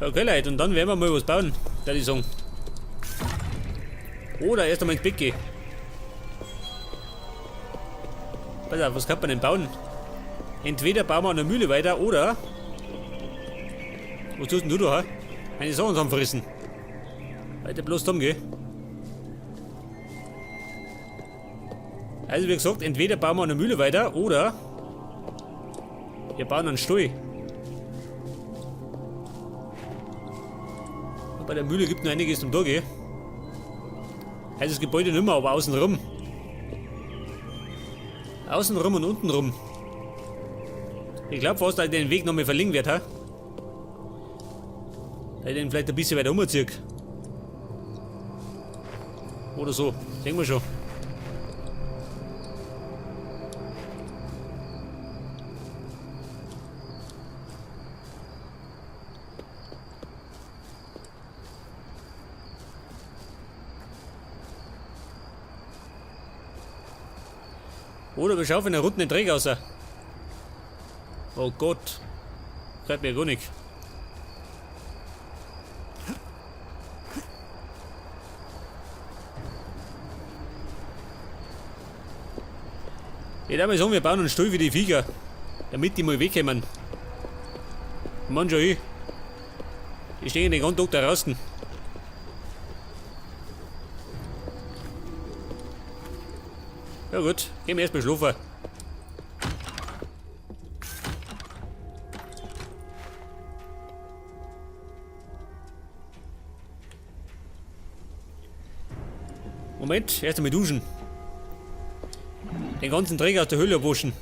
Okay, Leute, und dann werden wir mal was bauen, würde ich sagen. Oder erst einmal ins Bett gehen. Pass auf, was kann man denn bauen? Entweder bauen wir an der Mühle weiter, oder... Was tust denn du da, hä? Meine Sachen zusammenfressen. Weiter bloß dumm, gell? Also wie gesagt, entweder bauen wir an der Mühle weiter, oder... Wir bauen einen Stall. Und bei der Mühle gibt es noch einiges zum Tag, gell? Also das Gebäude nicht mehr, aber außen rum. Außen rum und unten rum. Ich glaub fast, dass ich den Weg nochmal verlegen werd, hä? Dass ich den vielleicht ein bisschen weiter umziehe. Oder so, sehen wir schon. Oder wir schauen einen runden Dreck raus. Oh Gott. Gefällt mir gar nicht. Ich würde mal sagen, wir bauen einen Stall für die Viecher, damit die mal wegkommen. Mann, schon hin. Die stehen den ganzen Tag da draußen. Ja gut, gehen wir erstmal schlafen. Moment, erst einmal duschen. Den ganzen Dreck aus der Höhle waschen.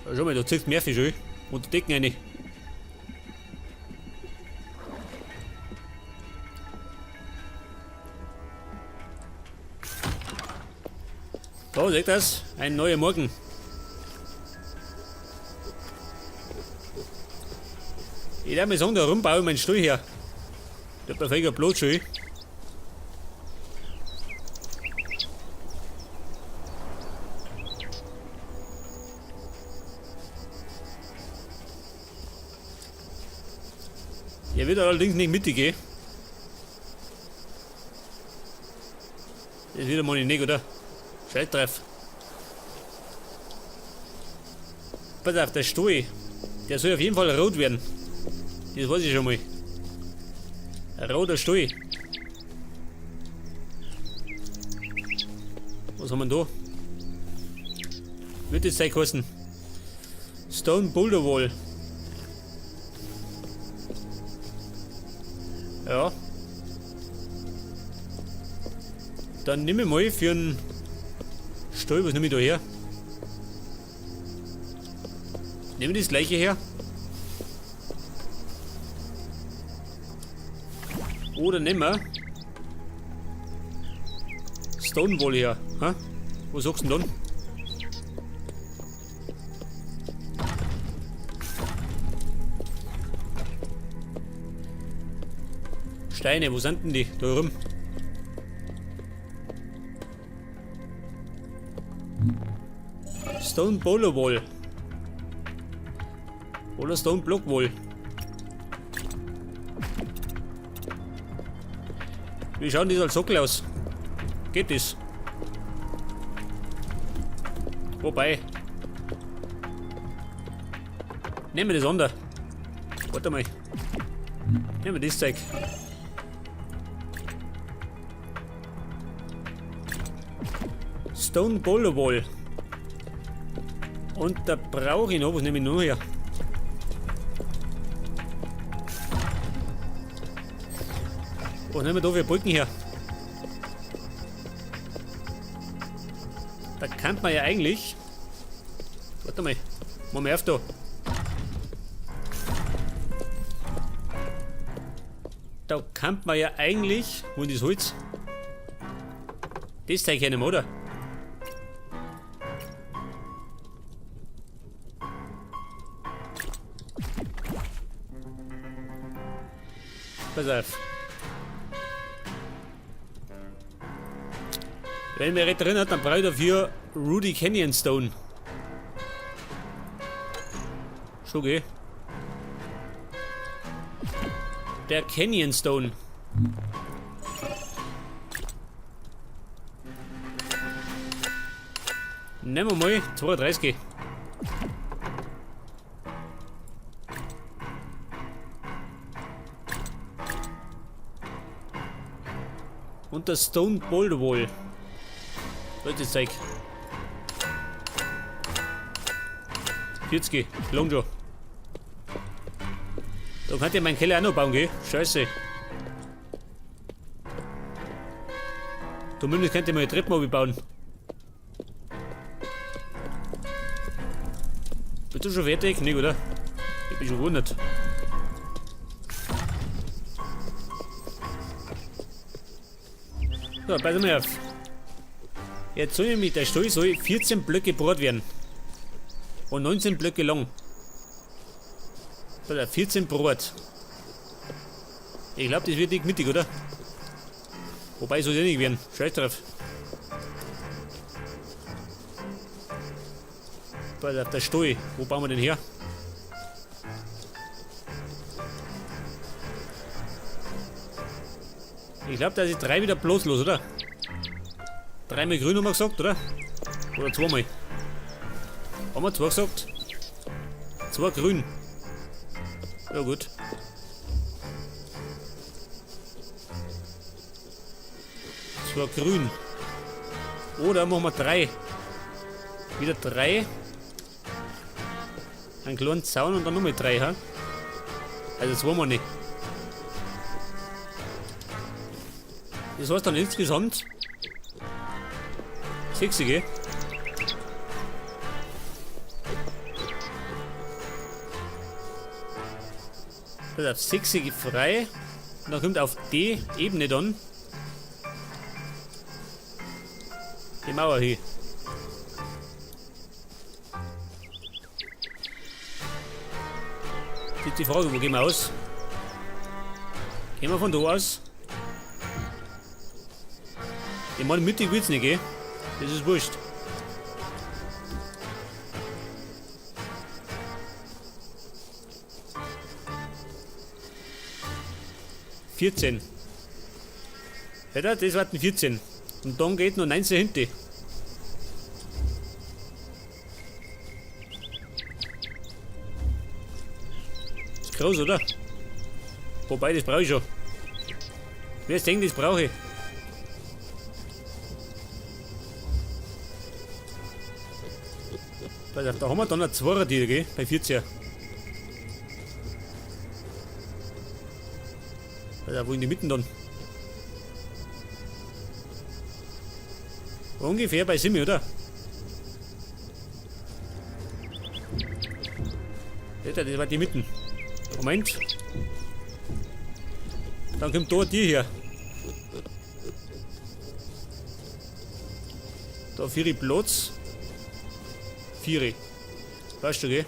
Ja, schau mal, da zieht mehr Fisch, unter Decken rein. Da, seht das? Ein neuer Morgen. Ich darf mal sagen, da rum baue ich meinen Stuhl her. Der perfekte Platz schon. Der wird allerdings nicht mitgehen. Das wird mal nicht, oder? Scheiß drauf. Pass auf, der Stuhl, der soll auf jeden Fall rot werden. Das weiß ich schon mal. Ein roter Stuhl. Was haben wir denn da? Wird das Zeug kosten? Stone Boulder Wall. Ja. Dann nehme ich mal für einen Stuhl, was nehme ich da her? Nehmen wir das gleiche her? Oder nehmen wir Stonewall her? Ha? Was sagst du denn dann? Steine, wo sind denn die? Da rum. Stone Bowler Wall. Oder Stone Block Wall. Wie schauen die als Sockel aus? Geht das? Wobei. Nehmen wir das andere. Warte mal. Nehmen wir das Zeug. Stone Bowler Wall. Und da brauche ich noch, was nehme ich noch her? Was nehmen wir da für Brücken her? Da kann man ja eigentlich... Warte mal, machen wir auf da. Da kann man ja eigentlich... Wo ist das Holz? Das Zeug hernehmen, oder? Pass auf. Wenn mir recht erinnert, dann brauche ich dafür Rudy Canyon Stone. Schon, gell? Der Canyon Stone. Nehmen wir mal 32. Und das Stone Boulder Wall. Leute, Zeug. 40, lang schon. Da könnt ihr meinen Keller auch noch bauen, gell? Scheiße. Zumindest könnt ihr mal eine Treppen bauen. Bist du schon fertig? Nee, oder? Ich bin schon gewundert. So, pass mal auf. Jetzt soll ich mit der Stall soll 14 Blöcke breit werden. Und 19 Blöcke lang. Pass auf, 14 breit. Ich glaub, das wird nicht mittig, oder? Wobei, soll es eh nicht werden. Scheiß drauf. Pass auf, der Stall. Wo bauen wir den her? Ich glaub, da ist 3 wieder bloß los, oder? 3-mal grün haben wir gesagt, oder? Oder 2-mal? Haben wir 2 gesagt? 2 grün. Ja gut. 2 grün. Oder machen wir 3. Wieder 3. Einen kleinen Zaun und dann nochmal 3, ha? Also 2 mal nicht. Das heißt dann insgesamt 6, gell? Pass auf, 6 frei. Und dann kommt auf die Ebene dann die Mauer hin. Das ist die Frage, wo gehen wir aus? Gehen wir von da aus? Ich meine, mittig wird's nicht, gell? Das ist wurscht. 14. Ja, das war ein 14. Und dann geht noch 19 hinten. Ist groß, oder? Wobei, das brauche ich schon. Wer denkt, das brauche ich. Pass auf, da haben wir dann eine 2er die, gell? Bei 14. Pass auf, wo in die Mitte dann? Ungefähr bei 7, oder? Alter, das war die Mitten. Moment. Dann kommt da die hier. Da 4 Platz. 4. Weißt du, gell?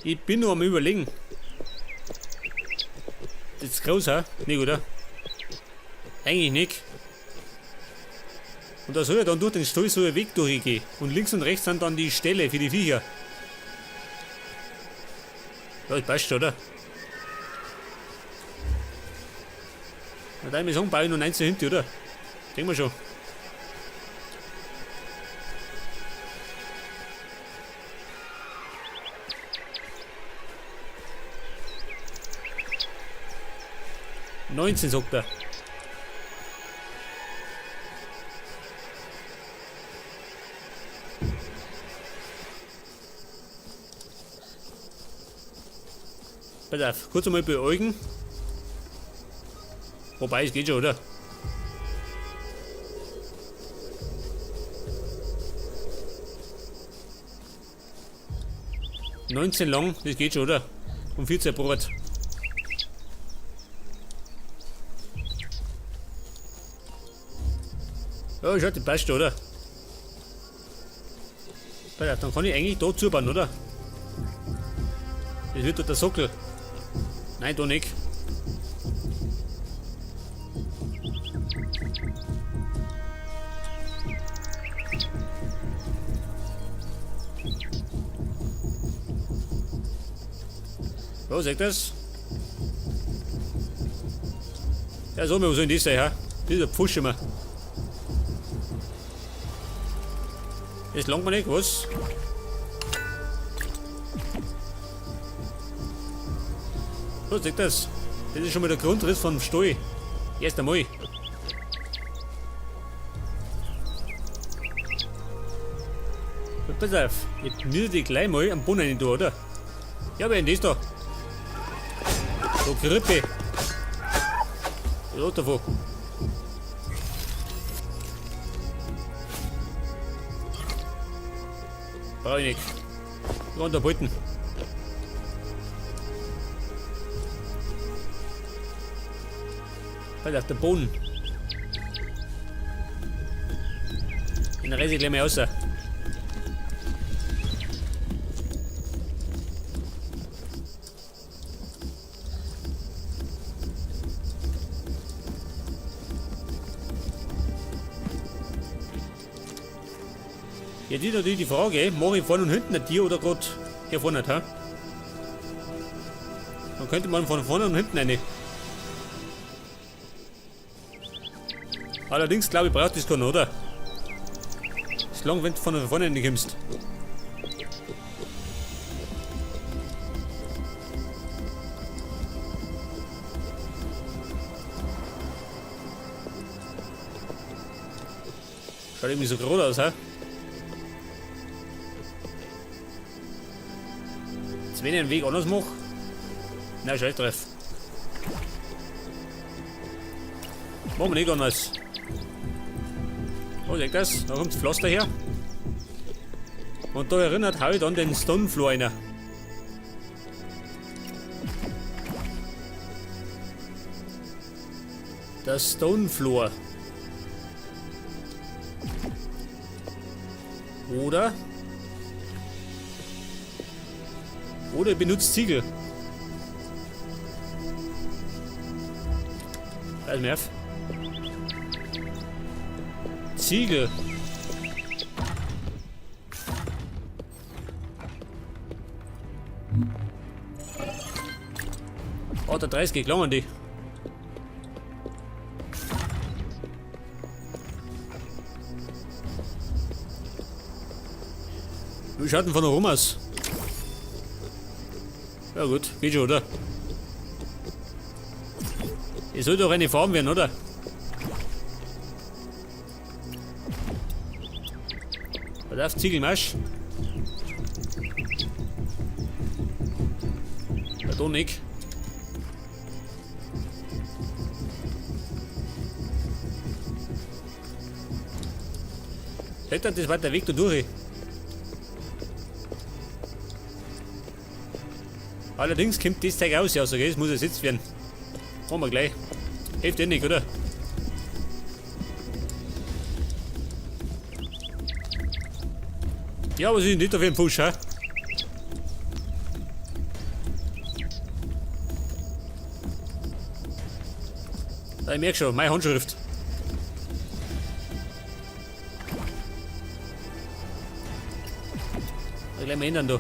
Ich bin nur am Überlegen. Das ist groß, hä? Nicht, oder? Eigentlich nicht. Und da soll ja dann durch den Stall so ein Weg durchgehen. Und links und rechts sind dann die Ställe für die Viecher. Ja, das passt schon, oder? Na, da ich sagen, baue ich noch 19 hinten, oder? Denken wir schon. 19, sagt er. Pass auf, kurz einmal beäugen. Wobei, es geht schon, oder? 19 lang, das geht schon, oder? Und 14 Brot. Ja, schaut, das passt, oder? Pass auf, dann kann ich eigentlich da zubauen, oder? Das wird doch der Sockel. Nein, da nicht. So, seht das? Ja, so, wo soll denn das sein, hä? Das ist ein Pfusch immer. Das langt mir nicht, was? So, seht das? Das ist schon mal der Grundriss vom Stall. Erst einmal. Pass auf, jetzt müsste ich gleich mal am Boden rein tun, oder? Ja, wer ist denn das da? So, Grippe. Was davon? Brauch ich nicht. Runterbeuten. Pass auf, der Boden. Den reiß ich gleich mal raus. Jetzt ist natürlich die Frage, mache ich vorne und hinten ein Tier oder grad hier vorne nicht, hä? Dann könnte man von vorne und hinten eine. Allerdings glaube ich, braucht das keiner, oder? Ist lang, wenn du von vorne nicht kommst. Schaut irgendwie so groß aus, hä? Jetzt, wenn ich einen Weg anders mache. Na, scheiß drauf. Machen wir nicht anders. Oh, seht das? Da kommt das Pflaster her. Und da erinnert hau ich dann den Stonefloor rein. Der Stonefloor. Oder? Oder ich benutze Ziegel. Weiß mir auf. Ziegel. Oh, der 30 gelangen die. Wie schaut denn von oben aus? Ja gut, geht schon, oder? Es soll doch eine Farm werden, oder? Pass auf, Ziegelmarsch. Ja, da nicht. Alter, das war der Weg da durch. Allerdings kommt das Zeug aus, ja, so, das muss ersetzt werden. Machen wir gleich. Hilft eh nicht, oder? Ja, was ist denn das da für ein Pfusch, hä? Da, ich merk schon, meine Handschrift. Da gleich mal ändern da.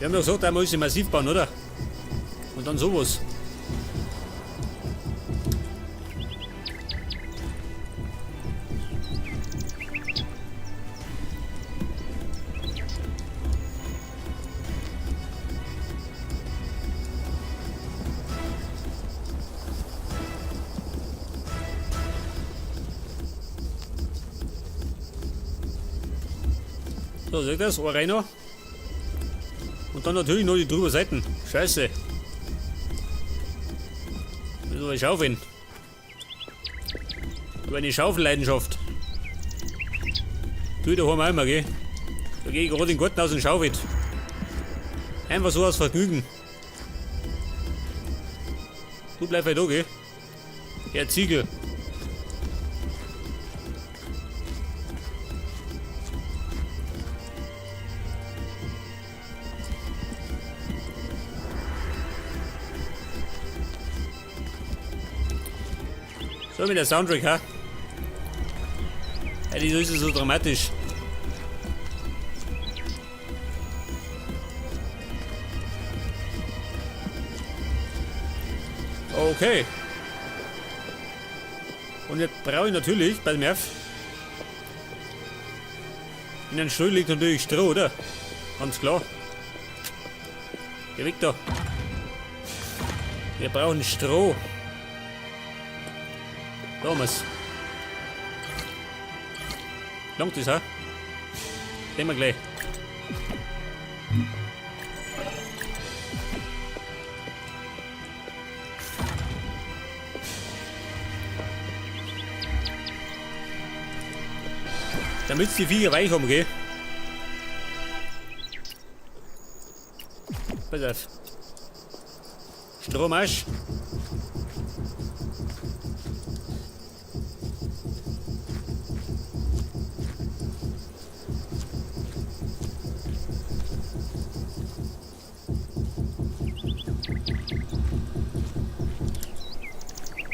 Wir haben ja gesagt, da muss ich massiv bauen, oder? Und dann sowas. So, seht ihr das? Ein rein noch. Und dann natürlich noch die drüber Seiten. Scheiße. Müssen wir schaufeln. Über eine Schaufelleidenschaft. Tu ich daheim auch immer, gell? Da geh ich gerade in den Garten aus und schaufel. Einfach so aus Vergnügen. Du bleib halt da, gell? Herr Ziegel. So mit der Soundtrack, ha? Ja, wieso ist es so dramatisch? Okay. Und jetzt brauche ich natürlich bei dem F. In den Stuhl liegt natürlich Stroh, oder? Ganz klar. Geh weg da. Wir brauchen Stroh. Da haben wir's. Langt das, ha? Sehen wir gleich. Damit die Viecher weich haben, gell? Pass auf. Stromarsch.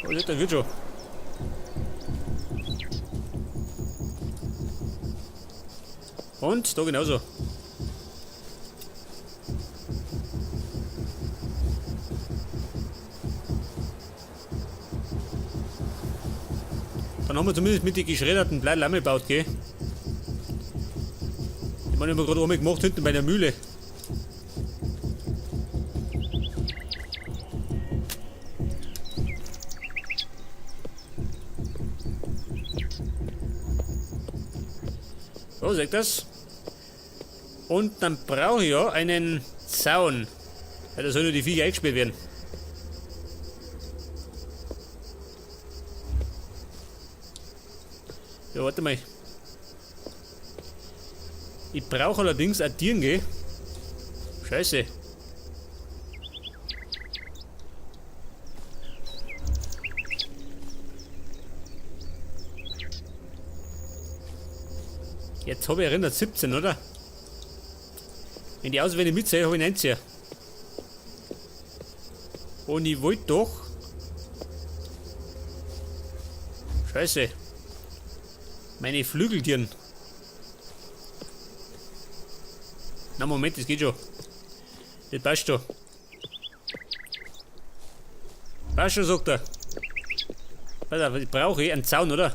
Oh, das wird schon. Und da genauso. Dann haben wir zumindest mit den geschredderten Bleilamme gebaut, gell? Die haben wir gerade einmal gemacht hinten bei der Mühle. So, seht das. Und dann brauche ich ja einen Zaun. Ja, da sollen nur die Viecher eingesperrt werden. Ja, warte mal. Ich brauche allerdings ein Tier, gell? Scheiße. Jetzt habe ich erinnert 17, oder? Wenn die auswendig mitzähle, habe ich 19. Und ich wollte doch. Scheiße. Meine Flügeltieren. Na Moment, das geht schon. Das passt schon. Passt schon, sagt er. Pass auf, ich brauche einen Zaun, oder?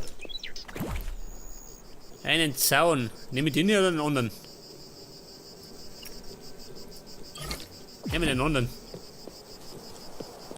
Einen Zaun. Nehme ich den hier oder den anderen? Nehmen wir den anderen.